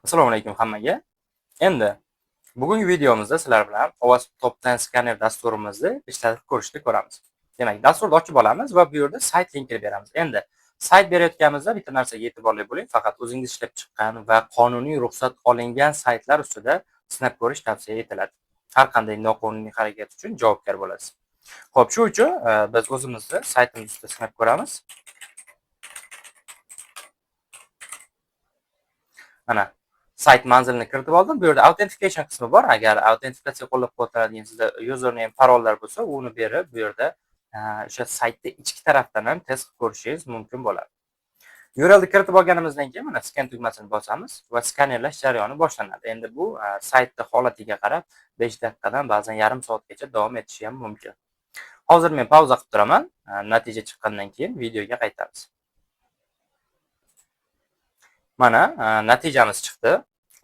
Assalomu alaykum hammaga. Endi bugungi videomizda sizlar bilan OWASP Top 10 Scanner dasturimizni ishlatib ko'rishni ko'ramiz. Demak, dasturni ochib olamiz va bu yerda sayt linkini beramiz. Endi sayt berayotganimizda bitta narsaga e'tiborli bo'ling. Faqat o'zingiz ishlab chiqqan va qonuniy ruxsat olingan saytlar ustida sinab ko'rish tavsiya etiladi. Har qanday noqonuniy harakat uchun javobgar bo'lasiz. Xo'p, shu uchun biz o'zimizni saytimiz ustida sinab ko'ramiz. Mana, sayt manzilini kiritib oldim. Bu yerda authentication qismi bor. Agar autentifikatsiya qo'llab-quvvatlanadigan sizda username, parollar bo'lsa, uni berib, bu yerda o'sha saytni ichki tarafdan ham test qilib ko'rishingiz mumkin bo'ladi. URLni kiritib olganimizdan keyin mana scan tugmasini bosamiz va skanerlash jarayoni boshlanadi. Endi bu saytni holatiga qarab 5 daqiqadan, ba'zan yarim soatgacha davom etishi ham mumkin. Hozir men pauza qilib turaman. Natija chiqqandan keyin videoga qaytamiz. Mana, natijamiz chiqdi.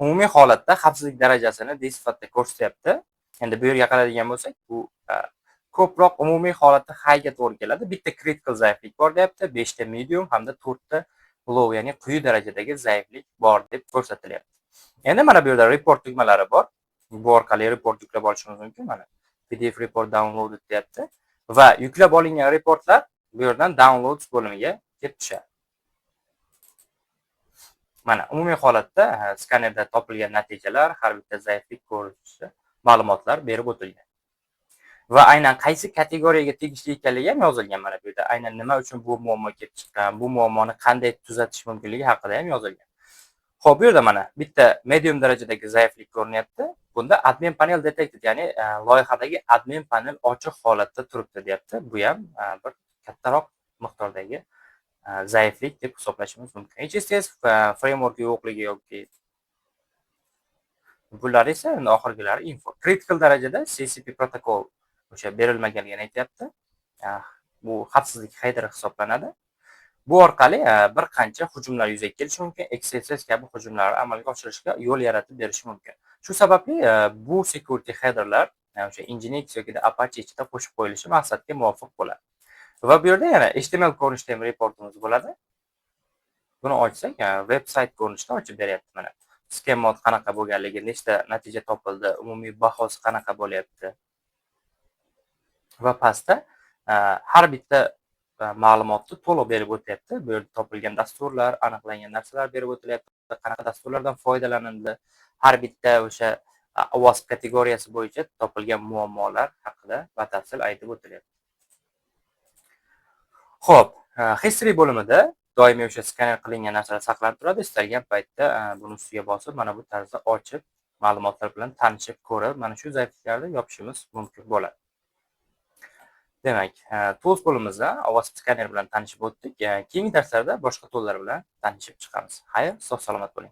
Umumiy holatda xavfsizlik darajasini D sifatida ko'rsatyapti. Endi bu yerga qaraydigan bo'lsak, bu ko'proq umumiy holatda highga to'g'ri keladi. Bitta critical zaiflik bor deyapti, 5 ta medium hamda 4 ta low, ya'ni quyi darajadagi zaiflik bor deb ko'rsatilyapti. Endi mana bu yerda report tugmalari bor. Bu orqali report yuklab olishimiz mumkin. Mana, PDF report downloaded deyapti va yuklab olingan reportlar bu yerdan downloads bo'limiga kelib tushadi. Mana, umumiy holatda skanerda topilgan natijalar, har bitta zaiflik ko'rinishi, ma'lumotlar berib o'tilgan. Va aynan qaysi kategoriyaga tegishli ekanligi ham yozilgan mana bu yerda. Aynan nima uchun bu muammo kelib chiqqan, bu muammoni qanday tuzatish mumkinligi haqida ham yozilgan. Xo'p, bu yerda mana bitta medium darajadagi zaiflik ko'rinyapti. Bunda admin panel detected, ya'ni loyihadagi admin panel ochiq holatda turibdi deyapti. Bu ham bir kattaroq miqdordagi zaiflik deb hisoblashimiz mumkin. HSTS framework yo'qligi yoki bular esa endi oxirgilari info. Critical darajada CCP protokol o'sha berilmaganligini aytyapti. Bu xavfsizlik header hisoblanadi. Bu orqali bir qancha hujumlar yuzaga kelishi mumkin, XSS kabi hujumlarni amalga oshirishga yo'l yaratib berishi mumkin. Shu sababli bu security headerlar o'sha Nginx yoki Apache ichida qo'shib qo'yilishi maqsadga muvofiq bo'ladi. Va bu yerda yana HTML ko'rinishida ham reportimiz bo'ladi. Buni ochsak, veb sayt ko'rinishida ochib beryapti mana. Scan mode qanaqa bo'lganligi, nechta natija topildi, umumiy bahosi qanaqa bo'lyapti. Va pastda har bitta ma'lumotni to'liq berib o'tyapti. Bu yerda topilgan dasturlar, aniqlangan narsalar berib o'tilyapti. Qanaqa dasturlardan foydalanildi, har bitta o'sha OWASP kategoriyasi bo'yicha topilgan muammolar haqida batafsil aytib o'tilyapti. Xo'p, history bo'limida doimiy o'sha skaner qilingan narsalar saqlanib turadi. Istalgan paytda buni ustiga bosib, mana bu tarzda ochib, ma'lumotlar bilan tanishib, ko'rib, mana shu zaifliklarni yopishimiz mumkin bo'ladi. Demak, tools bo'limimizda OWASP skaner bilan tanishib o'tdik. Keyingi darslarda boshqa toollar bilan tanishib chiqamiz. Xayr, sog' salomat bo'ling.